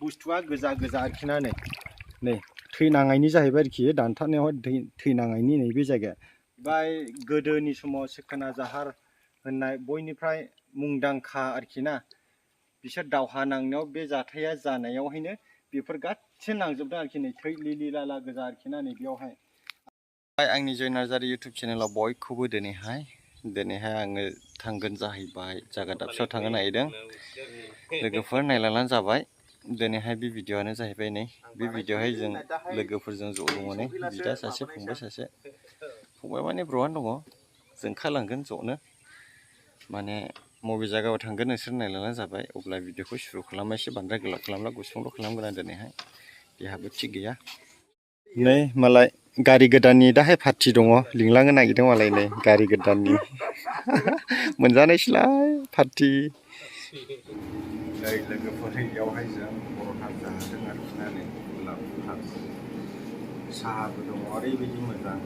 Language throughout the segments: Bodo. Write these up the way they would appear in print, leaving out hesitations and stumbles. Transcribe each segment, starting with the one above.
बुस्थुआ गोजा गोजा आरोखि ना नै थैनाङैनि जाहैबाय आरोखि दानथारनायावहाय थैनाङैनि नैबे जायगाया ओमफ्राय गोदोनि समाव सिखोना जाहार होननाय बयनिफ्राय मुंदांखा आरोखि ना बिसोर दावहा नांनायाव बे जाथाया जानायावहायनो बेफोर गासिबो नांजोबदों आरोखि नै थै लिलि लाला गोजा आरोखि ना नै बेयावहाय आंनि जय नार्जारि इउटुब चेनेलाव बयखौबो दिनैहाय आङो थांगोन जाहैबाय जायगा दाबसेयाव थांनो नागिरदों लोगोफोर नायलांनानै जाबाय दिनैहाय बे भिडिअ'आनो जाहैबाय नै बे भिडिअ'आवहाय जों लोगोफोरजों ज' दङ नै बिदा सासे फंबाय सासे फंबाय माने ब्र'आनो दङ जों ओंखारलांगोन ज'नो माने बबे जायगायाव थांगोन नोंसोर नायलांनानै जाबाय अब्ला भिडिअ'खौ सुरु खालामबा एसे बांद्राय गोलाव खालामला गुसुंल' खालामगोन आं दिनैहाय देहाबो थिग गैया नै मालाय गारि गोदाननि दाहाय पार्टि दङ लिंलांनो नागिरदों मालाय नै गारि गोदाननि मोनजानायसैलाय पार्टि नै लोगोफोर बेयावहाय जों पर'था जादों आरोखि ना नै लाबोथार साहाबो दङ ओरैबायदि मोजां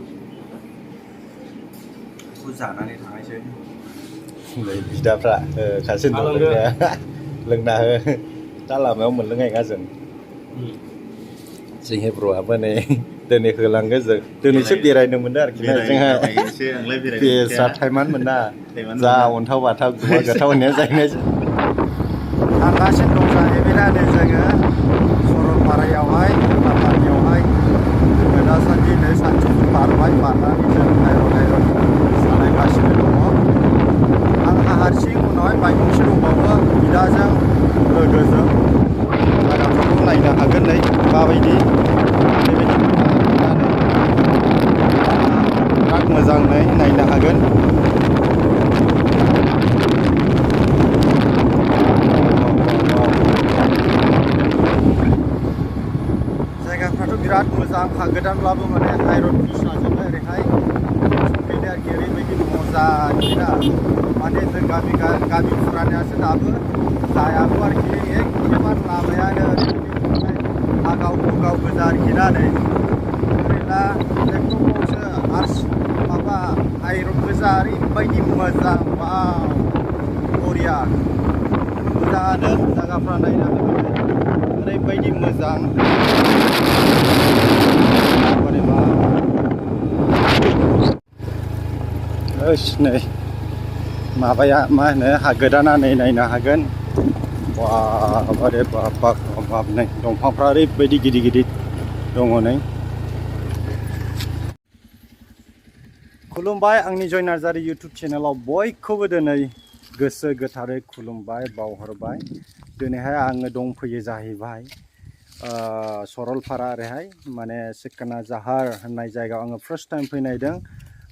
बेखौ जानानै थांनायसै नै बिदाफ्रा सासे लोंना हो दा लामायाव मोनलोंनाय जों जोंनि ब्र'आबो नै दिनै होलांगोन जों दिनैसो बेरायनो मोनदों आरोखि ना जोंहा बेसा टाइमानो मोना जा अन्थाव बाथाव गुमा गोथाव होननाया जाहैनाय थांगासिनो दं जाहैबाय ना नै जोङो सरलपारायावहाय लामानियावहाय जोङो दासान्दि नै सानजौफु बारनानै जों हायरन सालायगासिनो दङ आंहा हारसिं उनावहाय बाइक गंसे दंबावो बिदाजों लोगोजों जायगाफोरखौ नायनो हागोन नै माबायदि बेबायदि बिराद मोजाङै नायनो हागोन जायगाफ्राथ' बिराद मोजां हा गोदानब्लाबो माने हाइरड ब्रिज जाजोब्बाय ओरैहाय सफैनो आरोखि ओरैबायदि मजा आरोखिना माने जों गामि फुरानायासो दाबो जायाबो आरोखि एखेबारे लामायानो आगाव बुगाव गोजा आरोखि ना नै ओरैना एकदमबावसो आर्स माबा हाइरड गोजा ओरैबायदि मोजां वाव बरिया मोजाङानो जायगाफ्रा नायनो ओरैबायदि मोजां नै माबाया मा होनो हा गोदाना नै नायनो हागोन बारे बाब नै दंफांफ्रा ओरैबायदि गिदिर गिदिर दङ नै खुलुमबाय आंनि जय नार्जारि इउटुब चेनेलाव बयखौबो दिनै गोसो गोथारै खुलुमबाय बावहरबाय दिनैहाय आङो दंफैयो जाहैबाय सरलपारा ओरैहाय माने सिखोना जाहार होननाय जायगायाव आङो फार्स्ट टाइम फैनायदों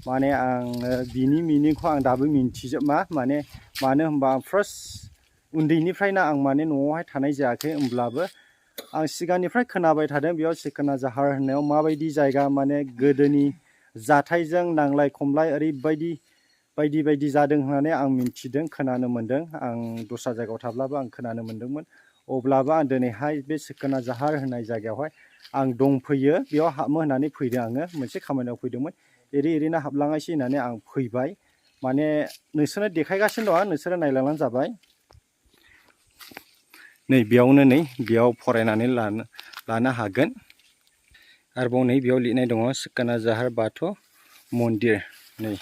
माने आङो बिनि मिनिंखौ आं दाबो मिन्थिजोबा माने मानो होनबा फार्स्ट उन्दैनिफ्रायनो आं माने न'आवहाय थानाय जायाखै होमब्लाबो आं सिगांनिफ्राय खोनाबाय थादों बेयाव सिखोना जाहार होननायाव माबायदि जायगा माने गोदोनि जाथायजों नांलाय खमलाय ओरैबायदि बायदि जादों होननानै आं मिन्थिदों खोनानो मोन्दों आं दस्रा जायगायाव थाब्लाबो आं खोनानो मोन्दोंमोन अब्लाबो आं दिनैहाय बे सिखोना जाहार होननाय जायगायावहाय आं दंफैयो बेयाव हाबनो होननानै फैदों आङो मोनसे खामानियाव फैदोंमोन एरैनो हाबलाङासै होननानै आं फैबाय माने नोंसोरनो देखायगासिनो दं नोंसोरो नायलांनानै जाबाय नै बेयावनो नै बेयाव फरायनानै लानो हागोन आरोबाव नै बेयाव लिरनाय दङ सिखोना जाहार बाथौ मन्दिर नै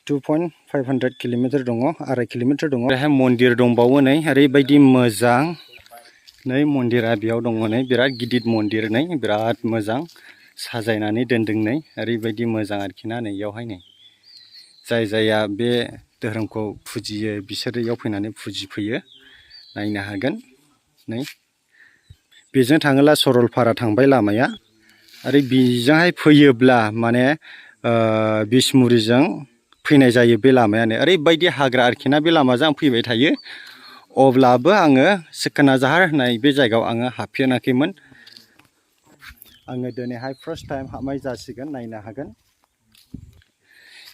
2.500 किल'मिटार दङ 2.5 किल'मिटार दङ बेहाय मन्दिर दंबावो नै ओरैबायदि मोजां नै मन्दिरा बेयाव दङ नै बिराद गिदिर मन्दिर नै बिराद मोजां साजायनानै दोनदों नै ओरैबायदि मोजां आरोखि ना नै बेयावहाय नै जायहा बे धोरोमखौ फुजियो बिसोरो बेयाव फैनानै फुजिफैयो नायनो हागोन नै बेजों थाङोब्ला सरलपारा थांबाय लामाया आरो बेजोंहाय फैयोब्ला माने बिसमुरिजों फैनाय जायो बे लामायानो ओरैबायदि हाग्रा आरोखि ना बे लामाजों आं फैबाय थायो अब्लाबो आङो सिखोना जाहार होननाय बे जायगायाव आङो हाबफेराखैमोन आङो दिनैहाय फार्स्ट टाइम हाबनाय जासिगोन नायनो हागोन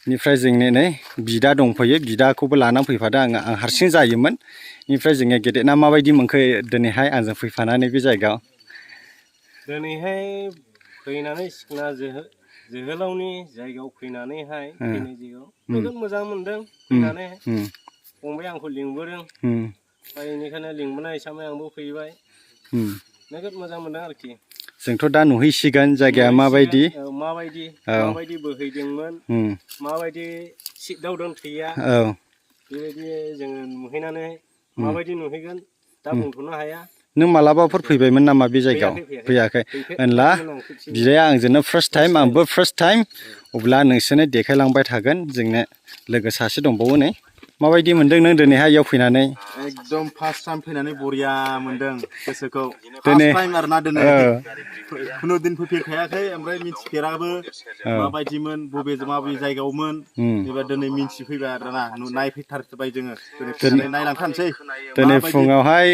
बेनिफ्राय जोंनि नै बिदा दंफैयो बिदाखौबो लानानै फैफादों आं हारसिं जायोमोन बेनिफ्राय जोङो गेदेरना माबायदि मोनखो दिनैहाय आंजों फैफानानै बे जायगायाव दिनैहाय फैनानै सिखोना जोहोलावनि जायगायाव फैनानैहाय फैनाय जायगायाव जोबोद मोजां मोनदों फैनानै फंबाय आंखौ लिंबोदों बेनिखायनो लिंबोनाय हिसाबै आंबो फैबाय नोगोद मोजां मोनदों आरोखि जोंथ' दा नुहैसिगोन जायगाया माबायदि माबायदि बोहैदोंमोन माबायदि सिगदावदों थैया बेबायदि जोङो नुहैनानै माबायदि नुहैगोन दा बुंथ'नो हाया नों मालाबाफोर फैबायमोन नामा बे जायगायाव फैयाखै होनब्ला बिदाया आंजोंनो फार्स्ट टाइम आंबो फार्स्ट टाइम अब्ला नोंसोरनो देखायलांबाय थागोन जोंनो लोगो सासे दंबावो नै माबायदि मोनदों नों दिनैहाय इयाव फैनानै एकदम फार्स्ट टाइम फैनानै बरिया मोनदों गोसोखौ दिनै फार्स्ट टाइम आरोना दिनै खुनु दिन फैफेरखायाखै ओमफ्राय मिथिफेराबो माबायदिमोन बबे जायगायावमोन एबार दिनै मिथिफैबाय आरोना नायफैथारबाय जोङो दिनै नायलांथारनोसै दिनै फुङावहाय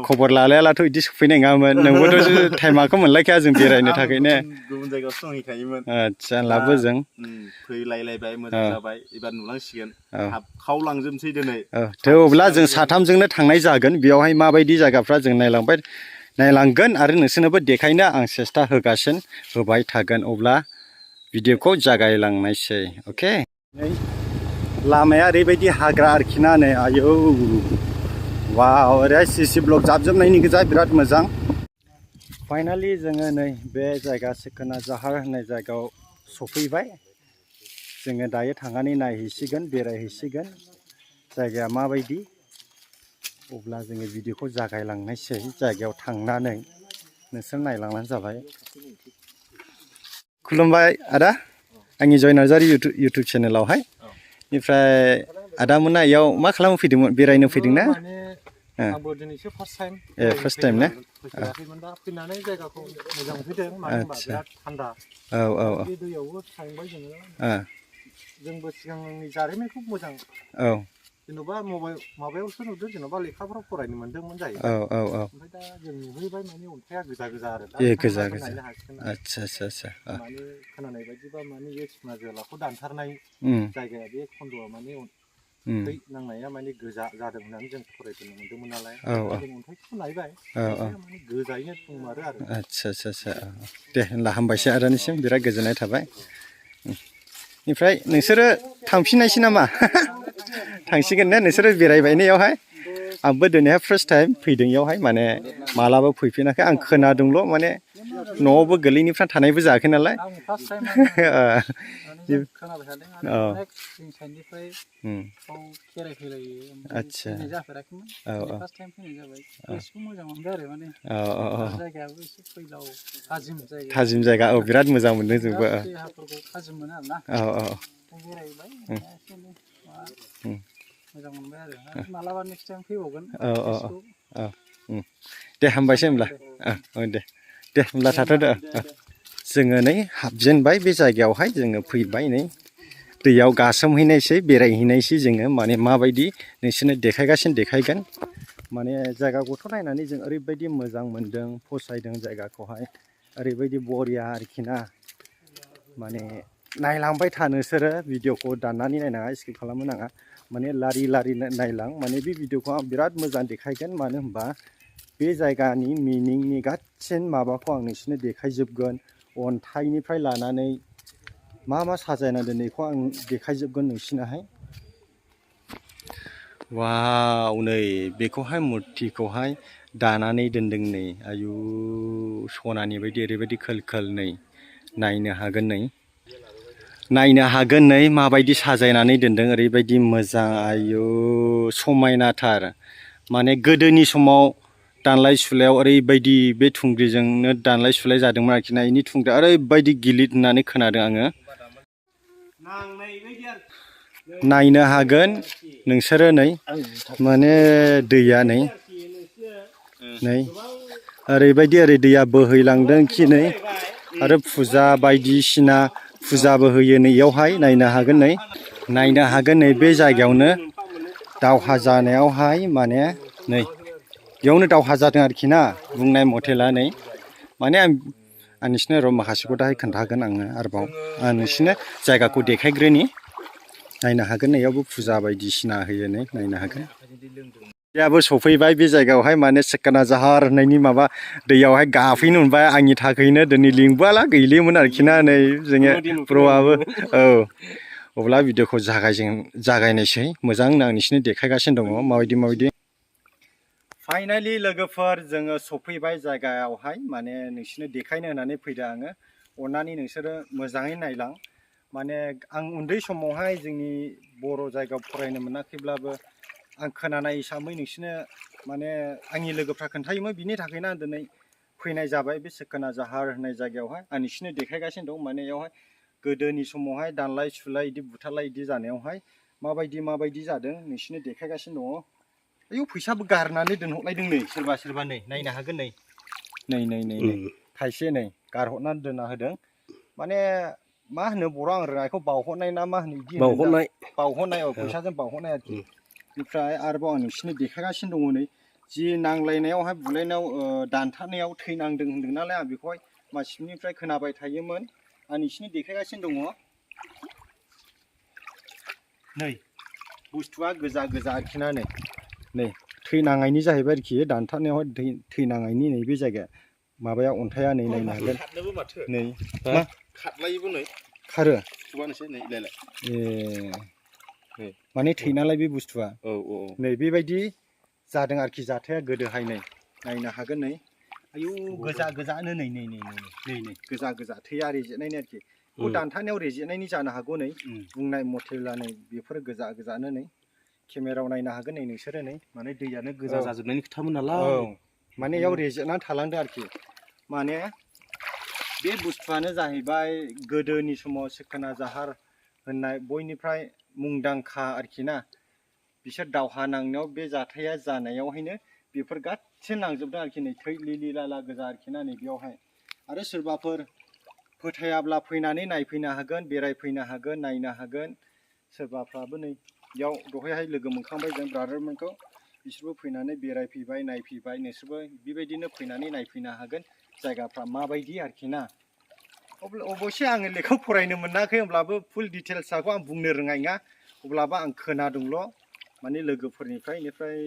खबर लालायालाथ' बिदि सफैनाय नङामोन नोंबोथ' टाइमाखौ मोनलायखाया जों बेरायनो थाखायनो गुबुन जायगायावसो दंहैखायोमोन आदसा लाबो जों फैलायलायबाय मोजां जाबाय एबार नुलांसिगोन खावलांजोबनोसै दिनै अब्ला जों साथामजोंनो थांनाय जागोन बेयावहाय माबायदि जायगाफ्रा जों नायलांगोन आरो नोंसोरनोबो देखायनो आं सेस्था होबाय थागोन अब्ला भिडिअखौ जागायलांनायसै अके लामाया ओरैबायदि हाग्रा आरोखि ना नै आयौ वाव ओरैहाय सिसि ब्लक जाबजोबनायनि गोजा बिराद मोजां फाइनालि जोङो नै बे जायगा सिखोना जाहार होननाय जायगायाव सफैबाय जोङो दायो थांनानै नायहैसिगोन बेरायहैसिगोन जायगाया माबायदि अब्ला जोङो भिडिअखौ जागायलांनायसै जायगायाव थांनानै नोंसोर नायलांबानो जाबाय खुलुमबाय आदा आंनि जय नार्जारि इउटुब चेनेलावहाय ओमफ्राय आदामोना इयाव मा खालामनो फैदोंमोन बेरायनो फैदोंना आंबो दिनैसो फार्स्ट टाइम फार्स्ट टाइम ना फैफेराखैमोन दा फैनानै जायगाखौ मोजां मोनफैदों मानो होनबा बिराद थान्दा बे दैयावबो थांबाय जोंबो सिगांनि जारिमिनखौ मोजां जेन'बा माबायावसो नुदों जेन'बा लेखाफोराव फरायनो मोन्दोंमोन जाहैबाय ओमफ्राय दा जों नुहैबाय माने अन्थाइया गोजा आरो दा नायनो हासिगोन आदसा माने खोनानाय बायदिबा माने बे सिखोना जोहोलावखौ दानथारनाय जायगाया बे खन्द'आ माने थै नांनाया माने गोजा जादों होननानै जों फरायबोनो मोन्दोंमोन नालाय जों अन्थाइखौ नायबाय माने गोजायैनो दंमारो आरो आदसा दे होनब्ला हामबायसै आदानिसिम बिराद गोजोननाय थाबाय ओमफ्राय नोंसोरो थांफिननायसै नामा थांसिगोन ने नोंसोरो बेरायबाय ने इयावहाय आंबो दिनैहाय फार्स्ट टाइम फैदों इयावहाय माने मालाबा फैफिनाखै आं खोनादोंल' माने न'आवबो गोरलैनिफ्राय थानायबो जायाखै नालाय आदसा थाजिम जायगा बिराद मोजां मोनदों जोंबो मोजां मोनबाय आरो मालाबा नेक्स्ट टाइम फैबावगोन दे हामबायसै होनब्ला दे होनब्ला थाथ'दो जोङो नै हाबजेनबाय बे जायगायावहाय जोङो फैबाय नै दैयाव गासोमहैनायसै बेरायहैनायसै जोङो माने माबायदि नोंसोरनो देखायगोन माने जायगाखौथ' नायनानै जों ओरैबायदि मोजां मोनदों फसायदों जायगाखौहाय ओरैबायदि बरिया आरोखि ना माने नायलांबाय था नोंसोरो भिडिअखौ दाननानै नायनाङा स्किप खालामनो नाङा माने लारि नायलां माने बे भिडिअखौ आं बिराद मोजां देखायगोन मानो होनबा बे जायगानि मिनिंनि गासिन माबाखौ आं नोंसोरनो देखायजोबगोन अन्थाइनिफ्राय लानानै मा साजायना दोननायखौ आं देखायजोबगोन नोंसिनोहाय वाव नै बेखौहाय मुर्तिखौहाय दानानै दोनदों नै आयु सनानि बायदि ओरैबायदि खोल नै नायनो हागोन नै माबायदि साजायनानै दोनदों ओरैबायदि मोजां आयु समायनाथार माने गोदोनि समाव दानलाय सुलायाव ओरैबायदि बे थुंग्रिजोंनो दानलाय सुलाय जादोंमोन आरोखि ना बेनि थुंग्रिया ओरैबायदि गिलिर होननानै खोनादों आङो नायनो हागोन नोंसोरो नै माने दैया नै ओरैबायदि दैया बोहैलांदों खि नै आरो फुजा बायदिसिना फुजाबो होयो नै इयावहाय नायनो हागोन नै बे जायगायावनो दावहा जानायावहाय माने नै बेयावनो दावहा जादों आरोखि ना बुंनाय मथेला नै माने आं नोंसिनो र' माखासेखौ दाहाय खोन्थागोन आङो आरोबाव आं नोंसिनो जायगाखौ देखायग्रोनि नायनो हागोन नै इयावबो फुजा बायदिसिना होयो नै नायनो हागोन दैयाबो सफैबाय बे जायगायावहाय माने सिखोना जाहार होननायनि माबा दैयावहाय गाफैनो मोनबाय आंनि थाखायनो दिनै लिंबोला गैलियोमोन आरोखि ना नै जोङो ब्र'आबो अब्ला भिडिअखौ जागायनायसै मोजांनो आं नोंसिनो देखायगासिनो दङ माबायदि फाइनालि लोगोफोर जोङो सफैबाय जायगायावहाय माने नोंसोरनो देखायनो होननानै फैदों आङो अननानै नोंसोरो मोजाङै नायलां माने आं उन्दै समावहाय जोंनि बर' जायगायाव फरायनो मोनाखैब्लाबो आं खोनानाय हिसाबै नोंसोरनो माने आंनि लोगोफ्रा खोन्थायोमोन बिनि थाखायनो आं दिनै फैनाय जाबाय बे सिखोना जाहार होननाय जायगायावहाय आं नोंसोरनो देखायगासिनो दं माने बेयावहाय गोदोनि समावहाय दानलाय सुलाय बिदि बुथारलाय बिदि जानायावहाय माबायदि जादों नोंसोरनो देखायगासिनो दङ आयौ फैसाबो गारनानै दोनहरलायदों नै सोरबा नै नायनो हागोन नै खायसे नै गारहरनानै दोनना होदों माने मा होनो बर' आं रोङाखौ बावहरनाय ना मा होनो बिदि बावहरनाय फैसाजों बावहरनाय आरोखि ओमफ्राय आरोबाव आं नोंसोरनो देखायगासिनो दङ नै जि नांलायनायावहाय बुलायनायाव दानथारनायाव थैनांदों होनदों नालाय आं बेखौहाय मानसिफोरनिफ्राय खोनाबाय थायोमोन आं नोंसोरनो देखायगासिनो दङ नै बुस्थुआ गोजा आरोखि ना नै थैनांनायनि जाहैबाय आरोखि दानथारनायावहाय थैनांनायनि नै बे जायगाया माबाया अन्थाइया नै नायनो हागोन नै मा खारलायोबो नै खारो सुबानोसै नै लायलाय माने थैनालाय बे बुस्थुआ औ नै बेबायदि जादों आरोखि जाथाया गोदोहाय नै नायनो हागोन नै आयु गोजानो नै गोजा थैया रेजेनायनि आरोखि बेखौ दानथारनायाव रेजेनायनि जानो हागौ नै बुंनाय मथेब्ला नै बेफोर गोजानो नै केमेरायाव नायनो हागोन नै नोंसोरो नै माने दैयानो गोजा जाजोबनायनि खोथामोन नालाय माने बेयाव रेजेनानै थालांदों आरोखि माने बे बुस्थुआनो जाहैबाय गोदोनि समाव सिखोना जाहार होननाय बयनिफ्राय मुंदांखा आरोखि ना बिसोर दावहा नांनायाव बे जाथाया जानायावहायनो बेफोर गासिबो नांजोबदों आरोखि नै थै लिलि लाला गोजा आरोखि ना नै बेयावहाय आरो सोरबाफोर फोथायाब्ला फैनानै नायफैनो हागोन बेरायफैनो हागोन नायनो हागोन सोरबाफ्राबो नै बेयाव दहायहाय लोगो मोनखांबाय जों ब्रादारमोनखौ बिसोरबो फैनानै बेरायफैबाय नायफैबाय नोंसोरबो बेबायदिनो फैनानै नायफैनो हागोन जायगाफ्रा माबायदि आरोखि ना अबयसे आङो लेखा फरायनो मोनाखै होमब्लाबो फुल डिटेल्सखौ आं बुंनो रोंनाय नङा अब्लाबो आं खोनादोंल' माने लोगोफोरनिफ्राय बेनिफ्राय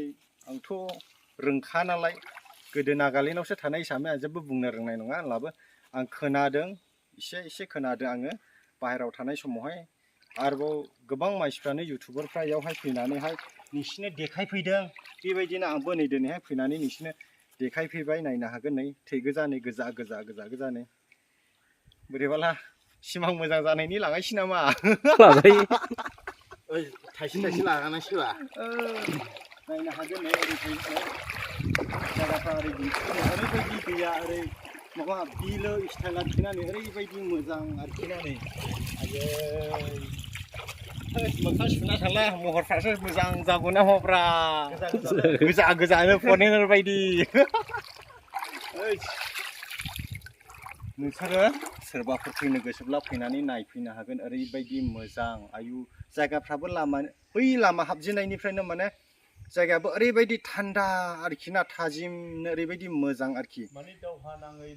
आंथ' रोंखा नालाय गोदो नागालेण्डआवसो थानाय हिसाबै आं जेबो बुंनो रोंनाय नङा होनब्लाबो आं खोनादों एसे खोनादों आङो बाहेरायाव थानाय समावहाय आरोबाव गोबां मानसिफ्रानो इउटुबारफ्रा बेयावहाय फैनानैहाय नोंसोरनो देखायफैदों बेबायदिनो आंबो नै दिनैहाय फैनानै नोंसोरनो देखायफैबाय नायनो हागोन नै थै गोजा नै गोजा नै बोरैबाला सिमां मोजां जानायनि लागायसै नामा ओइ थाइसे लागानांसिगोन नायनो हागोन नै जायगाफ्रा ओरैबायदि दैया ओरै माबा बिलो स्टाइल आरोखि ना नै ओरैबायदि मोजां आरोखि ना नै मोखां सुना थांला महरफ्रासो मोजां जागौना हब्रा गोजानो फरेनार बायदि नोंसोरो सोरबाफोर फैनो गोसोब्ला फैनानै नायफैनो हागोन ओरैबायदि मोजां आयु जायगाफ्राबो बै लामा हाबजेननायनिफ्रायनो माने जायगायाबो ओरैबायदि थान्दा आरोखि ना थाजिमनो ओरैबायदि मोजां आरोखि माने दावहा नाङै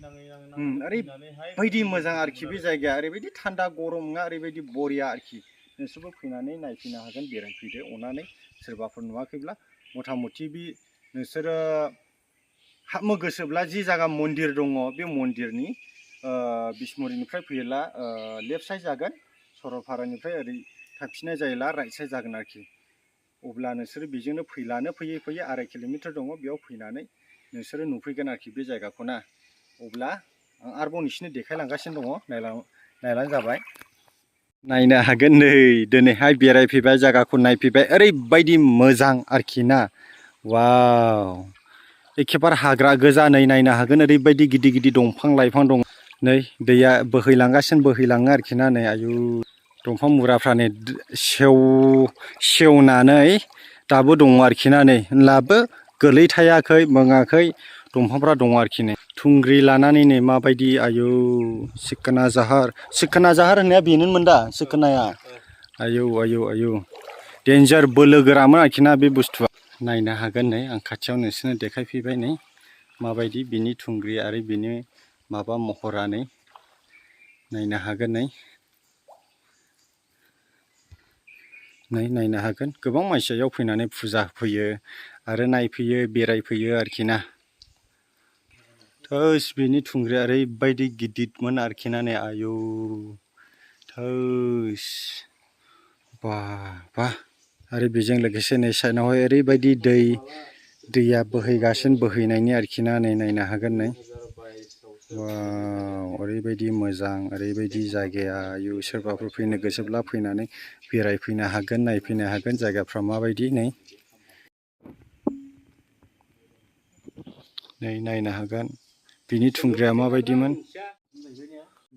ओरैबायदि मोजां आरोखि बे जायगाया ओरैबायदि थान्दा गरम नङा ओरैबायदि बरिया आरोखि नोंसोरबो फैनानै नायफैनो हागोन बेरायफैदो अननानै सोरबाफोर नुवाखैब्ला मथा मथि बे नोंसोरो हाबनो गोसोब्ला जि जायगा मन्दिर दङ बे मन्दिरनि बिसमुरिनिफ्राय फैयोब्ला लेफ्ट साइड जागोन सरलपारानिफ्राय ओरै थांफिननाय जायोब्ला राइट साइड जागोन आरोखि अब्ला नोंसोरो बेजोंनो फैयै 2 किल'मिटार दङ बेयाव फैनानै नोंसोरो नुफैगोन आरोखि बे जायगाखौ ना अब्ला आं आरोबाव नोंसोरनो देखायलांगासिनो दङ नायलां जाबाय नायनो हागोन नै दिनैहाय बेरायफैबाय जायगाखौ नायफैबाय ओरैबायदि मोजां आरोखि ना वाव एखेबारे हाग्रा गोजा नै नायनो हागोन ओरैबायदि गिदिर दंफां लाइफां दं नै दैया बोहैलाङो आरोखि ना नै आयु दंफां मुराफ्रा नै सेवनानै दाबो दङ आरोखि ना नै होनब्लाबो गोलैथायाखै मोङाखै दंफांफ्रा दङ आरोखि नै थुंग्रि लानानै नै माबायदि आयु सिखोना जाहार होननाया बेनोमोन दा सिखोनाया आयु डेन्जार बोलो गोरामोन आरोखि ना बे बुस्थुआ नायनो हागोन नै आं खाथियाव नोंसोरनो देखायफैबाय नै माबायदि बिनि थुंग्रि आरो बिनि माबा महरा नै नायनो हागोन नै नायनो हागोन गोबां मानसिया बेयाव फैनानै फुजा होफैयो आरो नायफैयो बेरायफैयो आरोखि ना थोस बिनि थुंग्रिया ओरैबायदि गिदिरमोन आरोखि ना नै आयु थोस बा आरो बेजों लोगोसे नै साइडआवहाय ओरैबायदि दैया बोहैगासिनो बोहैनायनि आरोखि ना नै नायनो हागोन नै वाव ओरैबायदि मोजां ओरैबायदि जायगाया आयु सोरबाफोर फैनो गोसोब्ला फैनानै बेरायफैनो हागोन नायफैनो हागोन जायगाफ्रा माबायदि नै नायनो हागोन बिनि थुंग्रिया माबायदिमोन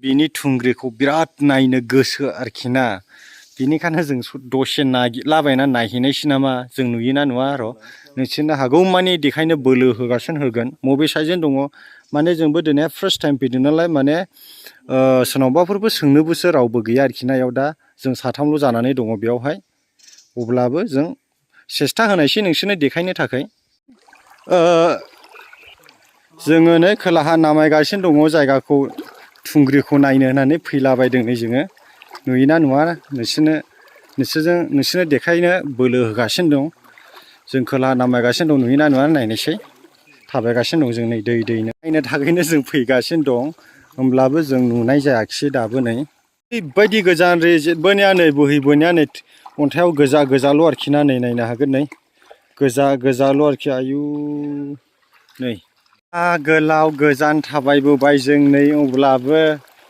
बिनि थुंग्रिखौ बिराद नायनो गोसो आरोखि ना बिनिखायनो जों दसे नागिरलाबायना नायहैनायसै नामा जों नुयोना नुवा र' नोंसोरनो हागौ मानि देखायनो बोलो होगासिनो होगोन बबे साइडजों दङ माने जोंबो दिनै फार्स्ट टाइम फैदों नालाय माने सोरनावबाफोरबो सोंनोबोसो रावबो गैया आरोखि ना बेयाव दा जों साथामल' जानानै दङ बेयावहाय अब्लाबो जों सेस्था होनायसै नोंसोरनो देखायनो थाखाय जोङो नै खोलाहा नामायगासिनो दङ जायगाखौ थुंग्रिखौ नायनो होननानै फैलाबायदों नै जोङो नुयोना नुवा नोंसोरनो देखायनो बोलो होगासिनो दं जों खोलाहा नामायगासिनो दं नुयोना नुवा नायनोसै थाबायगासिनो दं जों नै दैनो नायनो थाखायनो जों फैगासिनो दं होमब्लाबो जों नुनाय जायाखिसै दाबो नै ओरैबायदि गोजान रेजेटबोनिया नै बोहैबोनाया नै अन्थाइयाव गोजाल' आरोखि ना नै नायनो हागोन नै गोजाल' आरोखि आयु नै गोलाव गोजान थाबायबोबाय जों नै अब्लाबो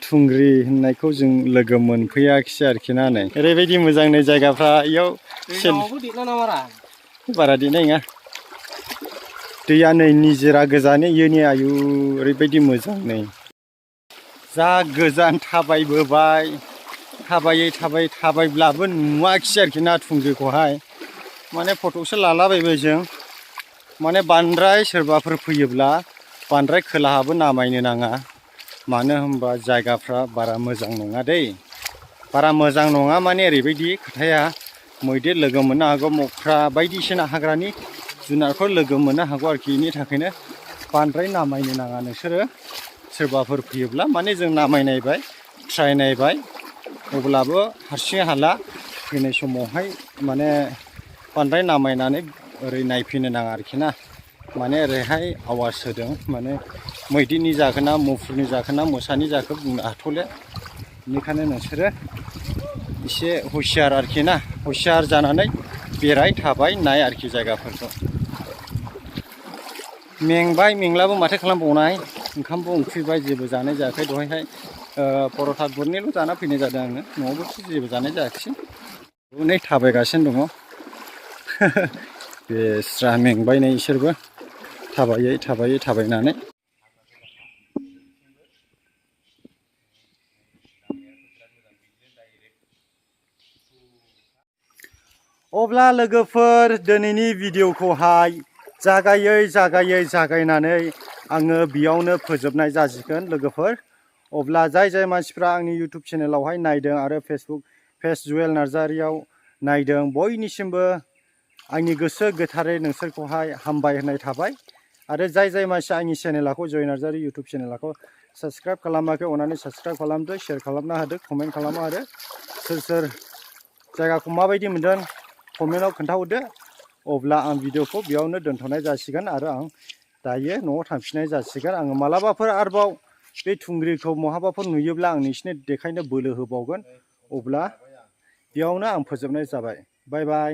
थुंग्रि होननायखौ जों लोगो मोनफैयाखिसै आरोखि ना नै ओरैबायदि मोजां नै जायगाफ्रा इयाव बारा देरनाय नङा दैया नै निजोरा गोजानो इयोनि आयु ओरैबायदि मोजां नै जा गोजान थाबायबोबाय थाबायब्लाबो नुवाखिसै आरोखि ना थुंग्रिखौहाय माने फट'सो लालाबायबाय जों माने बांद्राय सोरबाफोर फैयोब्ला बांद्राय खोलाहाबो नामायनो नाङा मानो होनबा जायगाफ्रा बारा मोजां नङा दै बारा मोजां नङा माने ओरैबायदि खोथाया मैदेर लोगो मोननो हागौ मोख्रा बायदिसिना हाग्रानि जुनारफोर लोगो मोननो हागौ आरोखि बेनि थाखायनो बांद्राय नामायनो नाङा नोंसोरो सोरबाफोर फैयोब्ला माने जों नामायनायबाय ट्राय नायबाय अब्लाबो हारसिं हाला फैनाय समावहाय माने बांद्राय नामायनानै ओरै नायफैनो नाङा आरोखि ना माने ओरैहाय आवाज होदों माने मैदेरनि जागोन ना मुफुरनि जागोन ना मोसानि जाखो बुंनो हाथ'ले बेनिखायनो नोंसोरो एसे हुसियार आरोखि ना हुसियार जानानै बेराय थाबाय नाय आरोखि जायगाफोरखौ मेंब्लाबो माथो खालामबावनाय ओंखामबो उखैबाय जेबो जानाय जायाखै दहायहाय पर'था गरनैल' जाना फैनाय जादों आङो न'आवबोथ' जेबो जानाय जायाखिसै हनै थाबायगासिनो दङ बेस्रा मेंबाय नै इसोरबो थाबायनानै अब्ला लोगोफोर दिनैनि भिडिअखौहाय जागायनानै आङो बेयावनो फोजोबनाय जासिगोन लोगोफोर अब्ला जाय मानसिफ्रा आंनि इउटुब चेनेलावहाय नायदों आरो फेस जुवेल नार्जारियाव नायदों बयनिसिमबो आंनि गोसो गोथारै नोंसोरखौहाय हामबाय होनाय थाबाय आरो जाय मानसिया आंनि चेनेलखौ जय नार्जारि इउटुब चेनेलखौ साबस्क्राइब खालामाखै अननानै साबस्क्राइब खालामदो शेयार खालामना होदो कमेन्ट खालामना होदो सोर जायगाखौ माबायदि मोनदों कमेन्टआव खोन्थाहरदो अब्ला आं भिडिअखौ बेयावनो दोनथ'नाय जासिगोन आरो आं दायो न'आव थांफिननाय जासिगोन आङो मालाबाफोर आरोबाव बे थुंग्रिखौ महाबाफोर नुयोब्ला आं नोंसिनो देखायनो बोलो होबावगोन अब्ला बेयावनो आं फोजोबनाय जाबाय बाय बाय